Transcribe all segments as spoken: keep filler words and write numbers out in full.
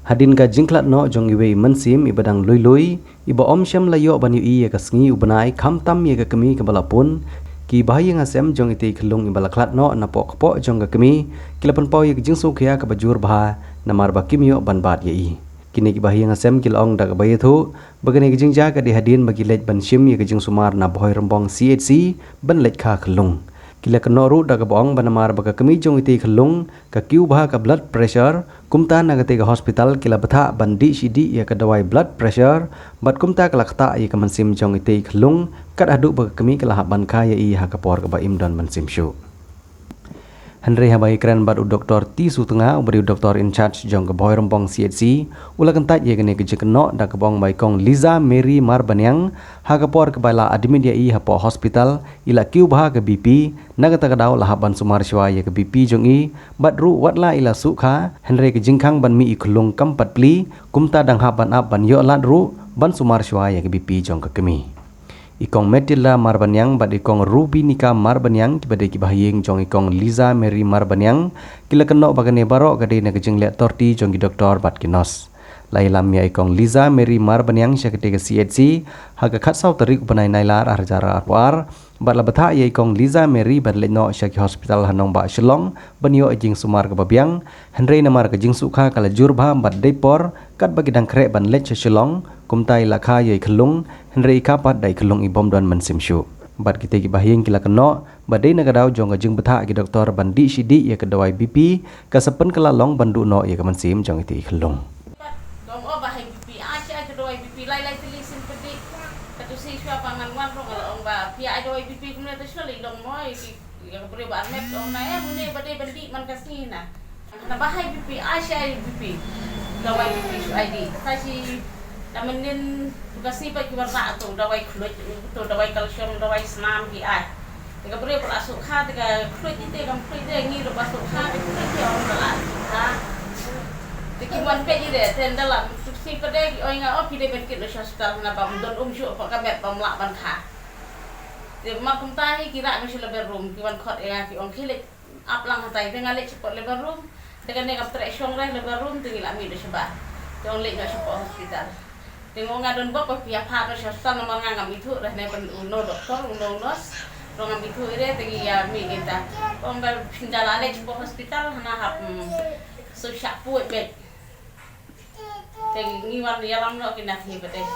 Hadien ka jingkhlad noh jong iwei i mynsiem iba dang lui lui, iba ym shym la ïoh ban ïohi ïa ka sngi u bnai, khamtam ïa ka kmie kaba la pun, ki bahaïing hasem jong itei i khyllung iba la khlad noh napoh kpoh jong ka kmie, ki la pynpaw ïa ka jingsngewkhia kaba jur bha, namar ba kim ïoh ban bat ïa i. Kine ki bahaïing hasem ki la ong da kaba ïathuh ba kane ka jingjia ka dei hadien ba ki leit ban shim ïa ka jingsumar na Bhoirymbong C H C ban leit kha khyllung. Ki la kynnoh ruh da kaba ong ba namar ba ka kmie jong itei i khyllung ka kiew bha ka blood pressure, kumta na katei ka hospital ki la bthah ban dih shi dih ïa ka dawai blood pressure, bad kumta ka la ktah ïa ka mynsiem jong itei i khyllung, kat haduh ba ka kmie ka la hap ban kha ïa i ha ka por kaba im don mynsiem shuh. Hynrei haba ïakren bad u Doktor T Sutnga, uba dei u doktor in charge jong ka Bhoirymbong C H C, u la kyntait ïa kane ka jingkynnoh da kaba ong ba i Kong Liza Mary Marbaniang, ha ka por kaba la admit ïa i hapoh hospital, i la kiew bha ka B P, na kata ka daw la hap ban sumar shuwa ïa ka B P jong i, bad ruh wat la i la shu kha, hynrei ka jingkhang ban mih i khyllung kam pat plie, kumta dang hap ban ap ban ïoh lad ruh ban sumar shuwa ïa ka B P jong ka kmie. I Kong Matilda Marbaniang bad i Kong Rubinika Marbaniang, kiba dei ki bahaïing jong i Kong Liza Mary Marbaniang, ki la kynnoh ba kane baroh ka dei na ka jingleh torti jong ki doktor bad ki nurse. La ïalam ïa i Kong Liza Mary Marbaniang sha katei ka C H C ha ka khatsaw tarik u bnai Nailar ar hajar arphew ar, bad la bthah ïa i Kong Liza Mary ban leit noh sha ki hospital ha nongbah Shillong ban ïoh ïa ka jingsumar kaba biang, hynrei namar ka jingsukha ka la jur bha bad dei por katba ki dang khreh ban leit sha Shillong, kumta i la kha ïa i khyllung, hynrei i kha pat da i khyllung i bym don mynsiem shuh. Bad kitei ki bahaïing ki la kynnoh ba dei na ka daw jong ka jingbthah ki doktor ban dih shi dih ïa ka dawai B P, ka sa pynkylla long ban duh noh ïa ka mynsiem jong itei i khyllung. Long o ba high B P, ai shi ai ka dawai B P, lai lai tylli sien pyndih. Ka tu si shuwa ba ngan wan ruh nga la ong ba phi ai dawai B P kumne, ta shuwa lei long mo ïa ki, ïa ka briew ba armet, ong na em une ba dei ban dih man ka sngi na. Na ba high B P, ai shi ai B P, dawai B P shu ai dih. Ta shi da mynnin tu ka sngi pat ki wan rah tu dawai khluit, tu dawai calcium, dawai snam ki ai. Te ka briew ka la suk kha, te ka khluit ïa te kam khluit de, ngi ruh ba suk kha, te khluit ïa ong ka la suk kha. Te ki wan peit ïa de, te ynda la tu sngi pat de ki ong ïa nga, o phi dei ban kit noh sha hospital, naba ym don um shuh pat ka met bym lah ban kha. Te ma kumta hi ki rah noh sha labor room, ki wan khot ïa nga ki ong khie leit ap lang hatai, te nga leit shapoh labor room. Te kane kam treh shong re labor room, te ngi la mih noh shabar. Te ong leit noh shapoh hospital. Te nga ong nga don bok ba phi ïa phah noh sha hospital namar nga ngam ithuh re, ne ban uno doktor, uno nurse ruh ngam ithuh re, te ngi ïa mih kita. Ong ba phin da la leit shapoh hospital hana hap, mm, shu shah puid beit. Te ngi wan ïalam noh ki na thie beit.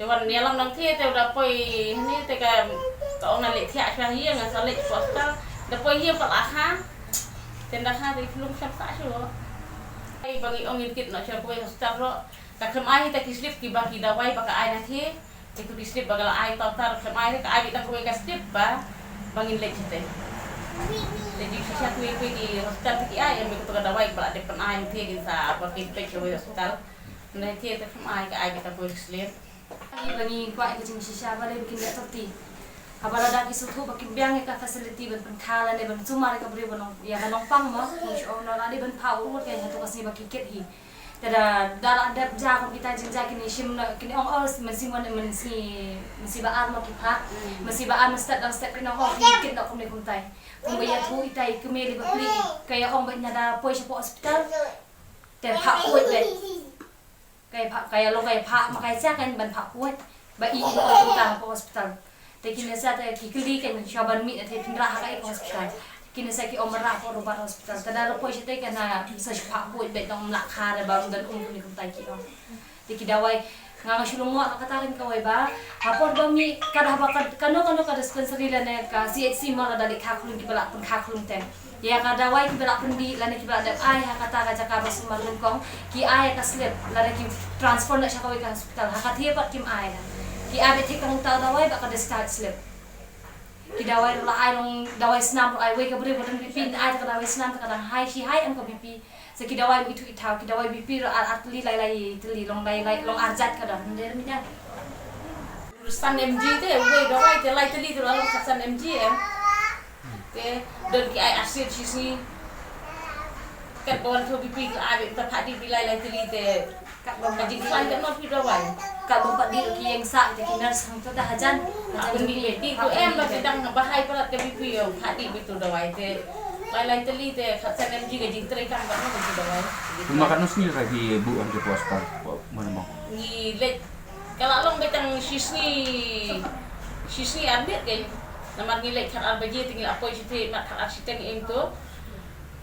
Te wan ïalam nangthie te u da poi hynne te ka, ka ong nga leit thiah sha ïing, nga sa leit sha hospital. Da poi ïing pat la kha. Te nda kha te i khyllung shah sah shuh. Ai ba ngi ong ngin kit noh sha kawei hospital ruh, ka khlem ai hi ta ki slip kiba ki dawai ba ka ai na thie. Te tu ki slip ba ka la ai, ta ta khlem ai, ka ai beit tang kawei ka slip ba, ba ngin leit shatei. Te jingshisha kawei kawei ki hospital te ki ai em beit tu ka dawai ba la dep pyn-ai, thie kin sa ba kin peit kawei hospital. Nda thie te khlem ai, ka ai beit tang kawei ka slip. Ba ngi kwah ka jingshisha ba dei ba kin leh torti. Haba lada ki sngewthuh ba kin biang ïa ka facility ban pynkha lane ban sumar ïa ka briew ba nong, ïa ka nongpang mo, ngi shu ong noh lada dei ban phah u ruh ka ïa tu ka sngi ba ki kit hi. Te da, da la dep jia kum kita jingjia kine shim noh, kine ong oh mynsiem wan, mynsiem, mynsiem ba ar mo ki phah, mynsiem ba ar mynstep dang step kine ong oh ki kit noh kumne kumtai. Kumba ïathuh ita i kmie li ba pli, ka ïa ong ba ina da poi shapoh hospital. Te phah khuid beit. Ka ïa phah, ka ïa long ka ïa phah, ma ka ïa sha kan ban phah khuid. Ba i i long ka hapoh hospital. Te kine sa te ki kylli kan sha ban mih te phin rah ha ka i ka hospital. Kine sa ki ong ban rah hapoh Robert Hospital. Te da la poi shatei kan sa shu phah khuid beit, dang ym lah kha re ba ym don um kine kumtai ki ong. Te ki dawai nga nga shu lyngngoh na kata kan kawei ba ha por ba mih ka da ba ka, kano kano ka dispensary lane ka C H C mo lada leit kha khlung kiba lah pynkha khlung te. Ïa ka dawai kiba lah pyndih lane kiba lah dep ai ha kata ka jaka ba sumar nyngkong, ki ai ïa ka slip lane ki transfer noh sha kawei ka hospital. Ha ka thie pat kim ai la. Ki ai beit thik tang uta u dawai bad ka discharge slip. Ki dawai ruh la ai long dawai snam ruh ai, wei ka briew ba don B P ai ta ka dawai snam ta ka dang high, shi high em ka B P. Sa ki dawai ruh ithuh ithaw, ki dawai B P ruh ar ar tylli, lai lai tylli, long lai lai, long ar jait ka dang. Nde mi dang. San M G te, wei dawai te lai tylli te ruh long khatsan M G em. Te don ki ai acid shi sngi. Kat ba wan thoh B P ki la ai beit mynta phah dih beit lai lai tylli te. Kat ba ka jingkhlaiñ kat noh phi dawai. Kat ba phah dih ki ïeng sah te ki nurse hangto te hajan. Hajan pynbeit beit dih tu em ba ki dang ba high palat ka B P ong phah dih beit tu dawai te. Lai lai tylli te khatsan M G ka jingtrei kam katno ka jingdawai. Kumba katno sngi la ki buh ha ki hospital, mo mo. Ngi leit ka la long beit tang shisngi, shisngi ar miet kein. Namar ngi leit khatar baje te ngi la poi shiteng, mat khatar shiteng im to.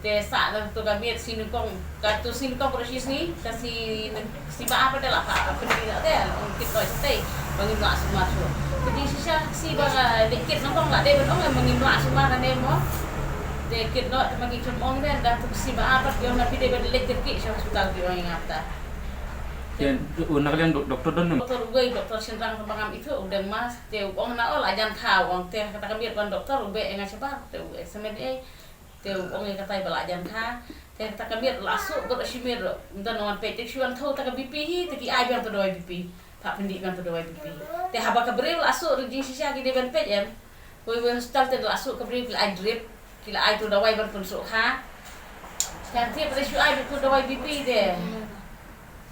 Te sah na to ka miet shisngi nyngkong, ka to shisngi nyngkong ko shisngi, ka shisngi Shisha ba ar pat te la pha pynbeit te, ong kit ko shatei ba ngim lah sumar shuh. Te jingshisha shisha ba leit kit nyngkong la dei ban ong ba ngim lah sumar kane mo. Te kit noh te ma ki khlem ong te, da te shisha ba ar pat ki ong na phi dei ban leit kit ki sha hospital, ki ong ïa nga ta. Te u na ka liang doktor don ne? Doktor uwei, doktor shynrang ba ngam ithuh, u dang mask, te u ong na o la jan kha, u ong te kata ka miet wan doktor u beh ïa nga shabar, te u examine ei. Te u ong ïa katai ba la jan kha. Te kata ka miet la suk bad shi miet ruh. Ym don wan peit te shu wan thaw ta ka BP hi, te ki ai biang tu dawai BP. Phah pyndih biang tu dawai BP. Te haba ka briew la suk ruh jingshisha ki dei ban peit em. Wei wei hospital te la suk ka briew ki la ai drip. Ki la ai tu dawai ban pynsuk kha. Te te pyrshah shu ai tu dawai BP te.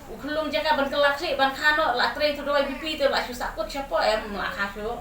U khyllung jaka ban kylla khlieh ban kha noh, la trei tu dawai BP te la shu sahkut shapoh em, la kha shuh.